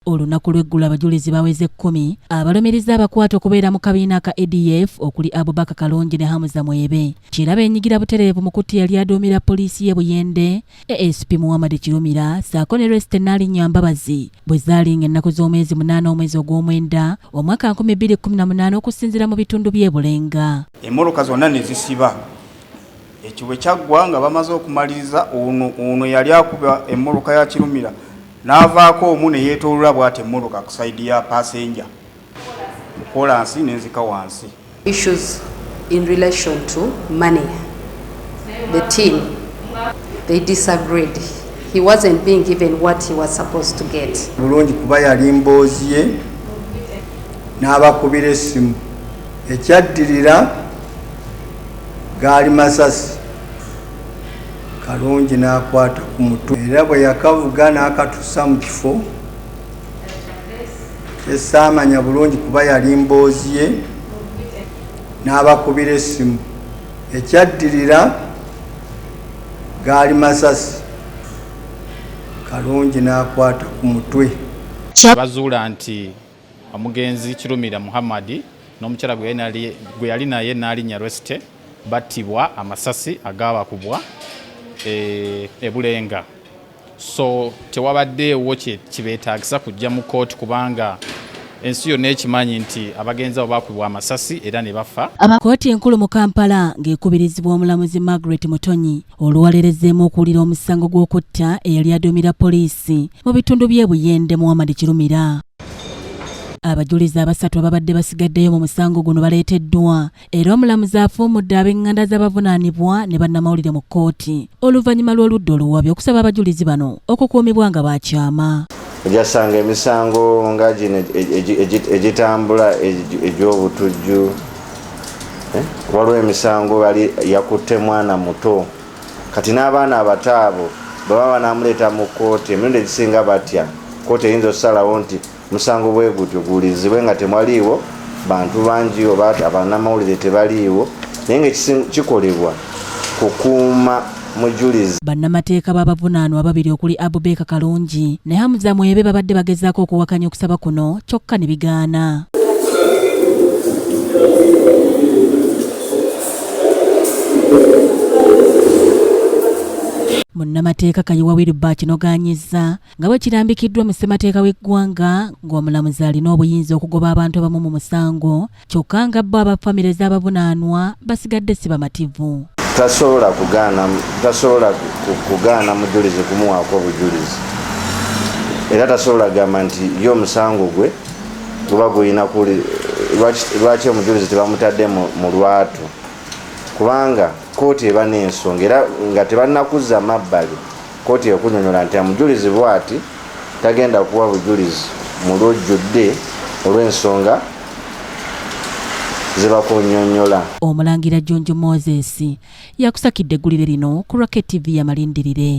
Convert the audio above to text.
Olunaku lw'eggulo abajulizi baweze 10 abalumiriza abakwate okubeera mu kabiina aka ADF okuli Abubakar Kalungi ne Hamza Mwebe. Kira beenyigira butereevu mu kutta eyali aduumira poliisi y'e Buyende ASP Muhammad Kirumira ssaako ne Resty Nnaalinnya Mbabazi bwe zaali ng'ennaku z'omwezi 8 omwezi ogw'omwenda omwaka 2018 okusinziira mu bitundu by'e Bulenga. Emmotoka zonna ne zisiba. Ekyo bwe kyaggwa nga bamaze okumaliriza ono yali akuba emmotoka ya Kirumira n'avaako omu ne yeetoolola bw'ati emmotoka ku sayidi ya passenger ku koolansi n'enzika wansi. Issues in relation to money. The team, they disagreed. He wasn't being given what he was supposed to get. Bulungi kuba yali mboozi ye n'abakubira essimu. Ekyaddirira gaali masasi. Kalungi n'akwata ku mutwe era bwe yakavuga n'akatuusa mu kifo kyesaamanya bulungi kuba yali mboozi ye n'abakubira essimu. Ekyaddirira gaali masasi. Kalungi n'akwata ku mutwe. Bazuula nti omugenzi Kirumira Muhammad n'omukyala gwe yali naye Nnaalinnya Resty battibwa amasasi agaabakubwa e Bulenga. So tewabaddeewo kibeetaagisa kujja mu kkooti kubanga ensi yonna ekimanyi nti abagenzi abo baakubwa amasasi era ne bafa. Kkooti enkulu mu Kampala ng'ekubirizibwa omulamuzi Margaret Mutonyi oluwalerezeemu okuwulira omusango gw'okutta eyali aduumira poliisi mu bitundu by'e Buyende Muhammad Kirumira. Abajulizi abasatu ababadde basigaddeyo mu musango guno baleeteddwa era omulamuzi afuumudde ab'eŋŋanda z'abavunaanibwa ne bannamawulire mu kkooti oluvannyuma lw'oludda oluwabi okusaba abajulizi bano okukuumibwa nga bakyama. Ojasanga emisango nga gino egitambula egy'obutujju. Waliwo emisango bali yakutte mwana muto, kati n'abaana abato abo bwe baba banaamuleeta mu kkooti emirundi egisinga batya. Kkooti eyinza okusalawo nti musango bwe gutyo guwulirizibwe nga temwaliiwo bantu bangi oba abannamawulire tebaliiwo, naye nga kikolebwa kukuuma mujulizi. Bannamateeka b'abavunaanwa ababiri okuli Abubakar Kalungi ne Hamza Mwebe babadde bagezaako okuwakanya okusaba kuno kyokka ne bigaana. Munnamateeka Kayiwa Wilber kinogaanyizza nga bwe kirambikiddwa mu ssemateeka w'eggwanga ng'omulamuzi alina obuyinza okugoba abantu abamu mu musango, kyokka nga bo aba famire z'abavunaanwa basigadde si bamativu. Tasobola kugaana mujulizi kumuwaako obujulizi, era tasobola kugamba nti ye omusango gwe guba gulina lwaki omujulizi tebamutadde mu lwatu, kubanga kkooti eba n'ensonga era nga tebannakuzza mabbali kkooti ekunyonyola nti omujulizi bw'ati tagenda kuwa bujulizi mu lujjudde olw'ensonga zebakunyonyola. Omulangira Jjunju Moses yakusakidde eggulire lino ku Rocket TV y'amalindirire.